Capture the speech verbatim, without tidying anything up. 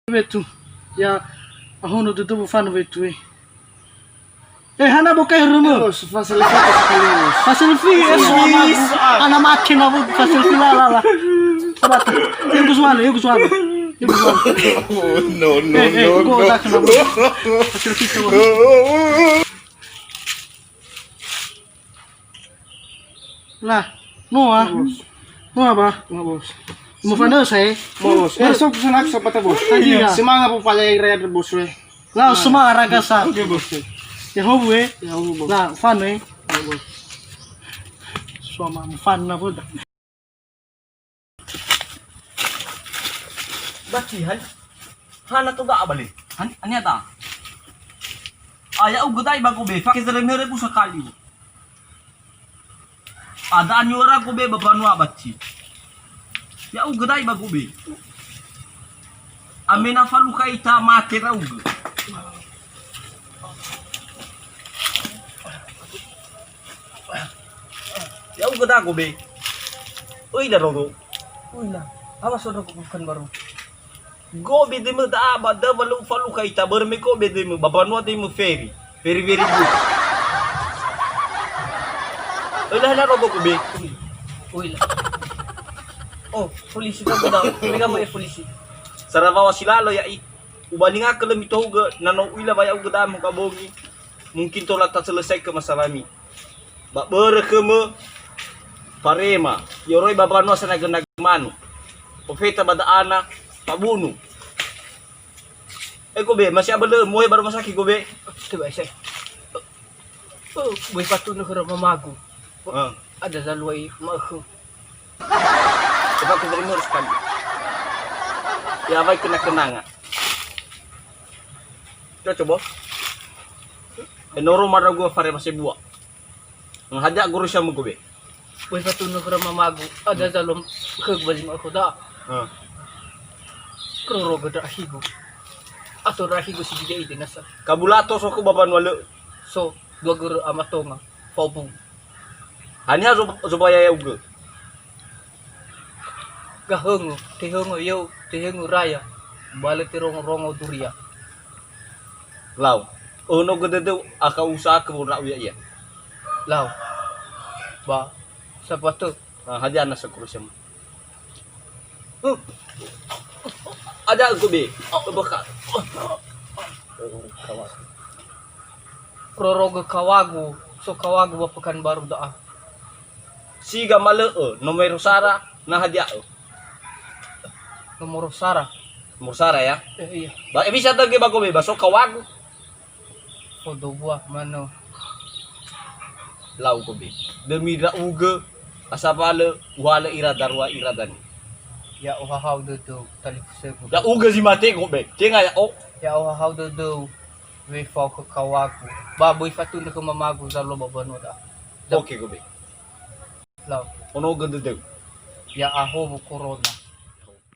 Wetu. Ya, ahono dödöwu fanö wetu e. Eh, hana bokai römö. Bos, fa selfie sekali, bos. Fa selfie, eh, Swiss. Ana make na, bos, fa selfie la, la, la. Sabar. Yö gusuana, yö gusuana. Yö gusuana. Oh, no, no, eh, eh, no, go no. Fa selfie, bos. Lah, noa. Bos. Noa ba? Noa, bos. Mau fanö saya? Bos. Eh, sok sana aku sahabat, bos. Tadi ya. Semangat, bos, paling raya, bos, weh. Lah, semangat raga sa. Oke, bos. Ya, hobu, eh. Ya, hobu, bos. Lah, fanö, eh. Ya, bos. Suama fanö, bos. Bacihan. Hana toga abale. Han, ania ta. Aya uga dai ba gobe, fa kezere mere bu sakali. Ada aniora gobe ba banua baci. Ya uga dai ba gobe. Amena falu kai ta mate ra uga. Ya uga da gobe. Oi da rogo. Oi la. Awas odo bukan baru. Gobe deme da ba da walu falu kai ta berme gobe deme ba banua deme feri. Feri feri bu. Oi la la rogo gobe. Oi la. Oh, polisi ka da. Mega mo e polisi. Sarawawa silalo ya i. Ubalingakö lö mitohugö, na no u'ila wa ya'ugö da'a muka bongi, mungkin tola taselesaikan masalami. Ba börö khömö, farema, i'oroi ba mbanua sanagö-nagö manu. Ofeta ba da'ana, fabunu. E gobe, masih abölö, mohe ba rumah sakit gobe. Coba saya. Oh, böi fatunö khöra mamagu. Ah. Ada zalua i ma'ökhö. Coba ku beri murus kali. Ya, baik kena-kenanga. Coba, coba. Enoro mara gua fare masebua. Ngahajak guru sama gobe. Böi fatunö khöra mamagu. Ada zalua khögu ba zi ma'ökhö da. Ah. Roro gö ndra'ahigu. Ato ndra'ahigu si gede ide nasa. Kabulato so ku ba banua lö. So, dua guru amatonga. Faubung. Haniha zo-, zobaya ya'ugö? Gahöngo, tehöngo yeu, tehöngo raya, ba lö terongo-rongo duria. Lau, önogö dödöu akha usa'akö wondra'u ya'ia. Lau, ba, sabatö. Ah, hadia na sakurusemu. Huh. Ada aku be. Kebeka. Rorogö kawagu, so kawagu ba Pekanbaru da'a. Siga malö'ö, nomoro sara, na hadia'ö? Nomoro sara. Nomoro sara, ya? Eh, iya. Ba, eh, bisa döge ba gobe, ba so kawagu. Fodo bua manö. Lau gobe. Demi ndra'ugö, asaba'alö uhalö ira darua ira dania. Ya ohahau dödöu, talifusögu. Ya'ugö zi mate gobe. Tenga ya'o. Ya ohahau dödöu. Wefao khö kawagu. Ba böi fatunö khö mamagu zalua ba banua da'a. Oke, gobe. Lau. Onogö dödöu. Ya ahowu korona.